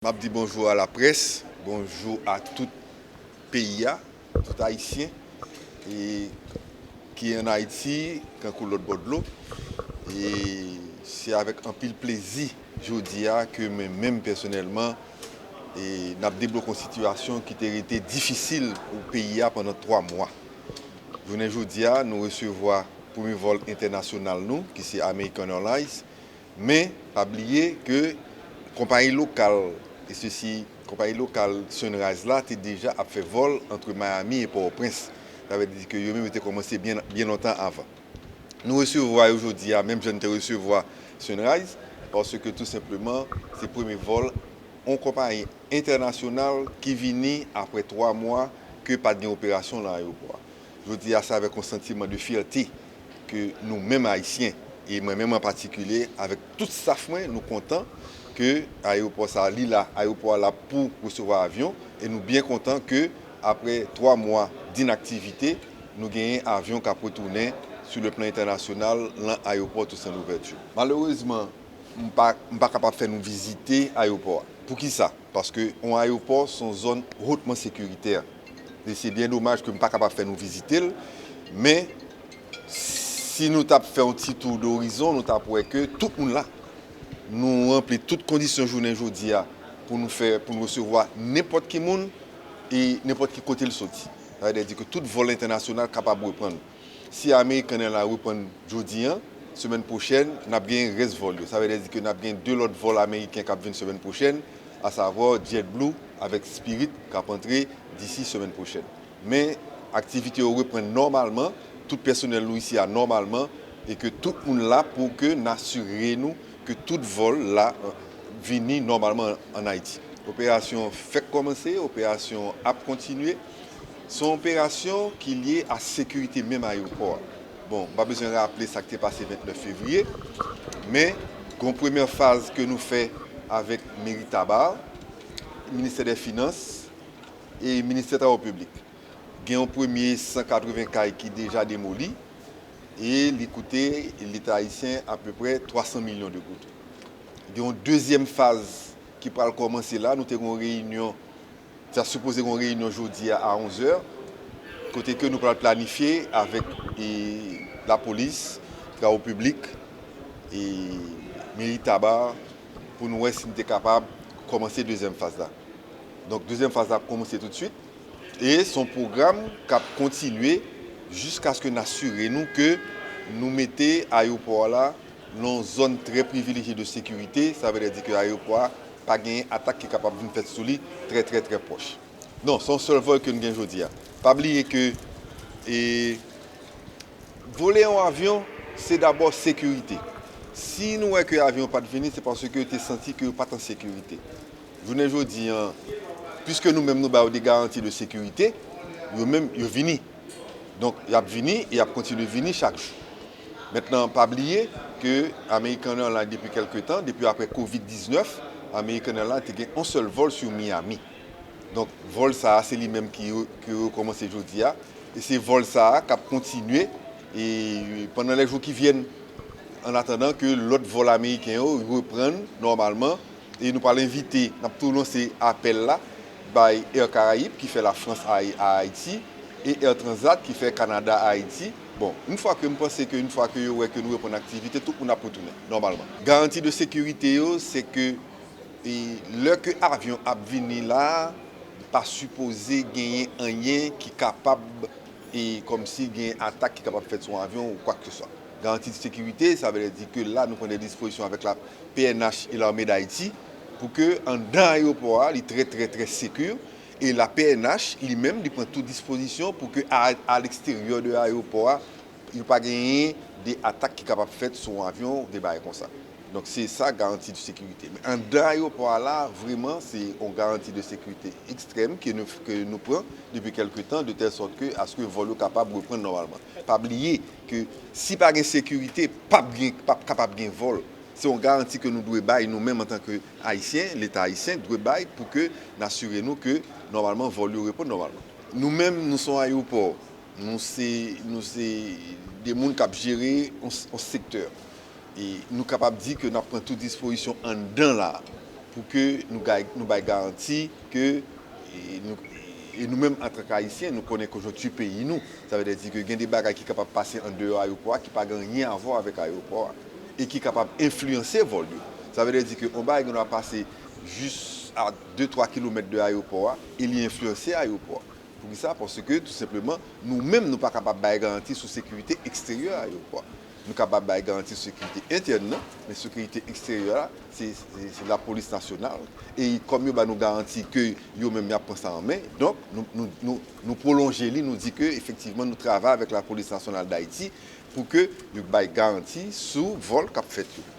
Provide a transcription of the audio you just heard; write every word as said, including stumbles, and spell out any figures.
M ap di bonjou a laprès, bonjou a tout peyi a, tout Ayisyen e ki ann Ayiti, kankou lòt bò dlo. E se avèk anpil plezi jodi a ke mwen menm pèsonèlman e n ap debloke yon sitiyasyon ki te rete difisil pou peyi a pandan twa mwa. Jounen jodi a, nou resevwa premye vòl entènasyonal nou, ki se American Airlines, men pa bliye ke konpayi lokal, e sesi, konpayi lokal Sunrise la te deja ap fè vòl antre Miami e Pòtoprens. Sa vle di ke yo menm yo te kòmanse byen, byen lontan avan. Nou resevwa yo jodi a, menm jan n te resevwa Sunrise, paske tou senpleman, se premye vòl yon konpayi entènasyonal ki vini apre twa mwa ke pa t gen operasyon nan ayewopò a. Jodi a, se avèk yon santiman de fyète ke nou menm Ayisyen, e mwen menm an patikilye, avèk tout staf mwen, nou kontan ke ayewopò sa a, li la, ayewopò a la pou resevwa avyon, e nou byen kontan ke, apre twa mwa dinaktivite, nou genyen avyon k ap retounen sou le plan entènasyonal lan ayewopò Toussaint Louverture. Malerezman, m pa, m pa kapab fè nou vizite ayewopò a. Poukisa? Paske yon ayewopò se yon zòn hotman sekiritè. E se byen domaj ke m pa kapab fè nou vizite l, men si nou t ap fè yon ti tou dorizon, nou t ap wè ke tout moun la. Nou ranpli tout kondisyon jounen jodi a pou nou fè, pou nou resevwa nenpòt ki moun e nenpòt ki kote l soti. Sa vle di ke tout vòl entènasyonal kapab reprann. Si American Airlines reprann jodi a, semèn pwochèn, n ap gen rès vòl yo. Sa vle di ke n ap gen de lòt vòl ameriken k ap vin semèn pwochèn, asavwa JetBlue avèk Spirit k ap antre disi semèn pwochèn. Men aktivite yo reprann nòmalman, tout pèsonèl nou isi a nòmalman, e ke tout moun la pou ke n asire nou ke tout vòl la, euh, vini nòmalman ann Ayiti. Operasyon fèk kòmanse, operasyon ap kontinye. Se yon operasyon ki lye a sekirite menm ayewopò a. Bon, m pa bezwen raple sa k te pase vennèf fevriye, men gen yon premyè faz ke nou fè avèk meri Taba, ministè dè finans e ministè travo piblik. Gen yon premye san katreven kay ki deja demoli e li koute Leta ayisyen apeprè twa san milyon de goud. Gen yon dezyèm faz ki pral kòmanse la. Nou te gen yon reyinyon, ta sipoze gen yon reyinyon jodi a, a onz è, kote ke nou pral planifye avèk, e, lapolis, travo piblik, e, meri Taba, pou nou wè si n te kapab kòmanse dezyèm faz la. Donk, dezyèm faz la ap kòmanse toutswit. E se yon pwogram k ap kontinye jiskaske n asire nou ke nou mete ayewopò a la nan yon zòn trè privilejye de sekirite. Sa vle di ke ayewopò a pa genyen atak ki kapab vin fèt sou li trè, trè, trè pwòch. Non, se yon sèl vòl ke n gen jodi a. Pa bliye ke, e, vole yon avyon, se dabò sekirite. Si nou wè ke avyon pa t vini, se paske yo te santi ke yo pa t an sekirite. Jounen jodi a, piske nou menm nou ba yo de garanti de sekirite, yo menm, yo vini. Donk, y ap vini e y ap kontinye vini chak jou. Mentnan, pa bliye ke American Airlines, depi kèlke tan, depi apre kovid diznèf, American Airlines te gen yon sèl vòl sou Miami. Donk, vòl sa a, se li menm ki, ki rekòmanse jodi a. E se vòl sa a k ap kontinye, e pandan lè jou ki vyèn, an atandan ke lòt vòl ameriken yo reprann nòmalman. E nou pral envite, n ap tou lanse apèl la bay Air Caraïbes ki fè Lafrans a, a Ayiti, e Air Transat ki fè Kanada a Ayiti. Bon, yon fwa ke m panse ke, yon fwa ke yo wè ke nou reprann aktivite, tout moun ap retounen nòmalman. Garanti de sekirite yo, se ke, e, lè ke avyon ap vini la, pa sipoze genyen anyen ki kapab, e, kòmsi gen atak ki kapab fèt sou avyon ou kwakeseswa. Garanti de sekirite, sa vle di ke la, nou pran de dispozisyon avèk la P N H e Lame d Ayiti pou ke anndan ayewopò a, li trè, trè, trè seki. E la P N H, li menm, li pran tout dispozisyon pou ke a, a leksteryè de ayewopò a, yo pa genyen de atak ki kapab fèt sou yon avyon, de bagay konsa. Donk, se sa, garanti de sekirite. Men anndan ayewopò a la, vreman, se yon garanti de sekirite ekstrèm ke nou, ke nou pran depi kèlke tan, de tèl sòt ke aske vòl yo kapab reprann nòmalman. Pa bliye ke si pa gen sekirite, p ap gen, p ap kapab gen vòl. Se yon garanti ke nou dwe bay nou menm antanke Ayisyen, Leta ayisyen dwe bay pou ke n asire nou ke nòmalman vòl yo reprann nòmalman. Nou menm, nou se yon ayewopò, nou se, nou se de moun k ap jere yon, yon sektè. E nou kapab di ke n ap pran tout dispozisyon anndan la a Pou ke nou gay- nou bay garanti ke e nou, e nou menm antank Ayisyen, nou konnen konjonkti peyi nou. Sa vle di ke gen de bagay ki kapab pase andeyò ayewopò a ki pa gen anyen a wè avèk ayewopò a e ki kapab enfliyanse vòl yo. Sa vle di ke yon bagay gen dwa pase jis a de twa kilomèt de ayewopò a e li enfliyanse ayewopò a. Poukisa? Paske tou senpleman, nou menm nou pa kapab bay garanti sou sekirite eksteryè ayewopò a. Nou kapab bay garanti sou sekirite entèn nan, men sekirite eksteryè a, se, se, se lapolis nasyonal. E kòm yo ba nou garanti ke yo menm y ap pran sa an men, donk nou, nou, nou, nou pwolonje li, nou di ke efektivman nou travay avèk Lapolis Nasyonal d Ayiti pou ke yo bay garanti sou vòl k ap fèt yo.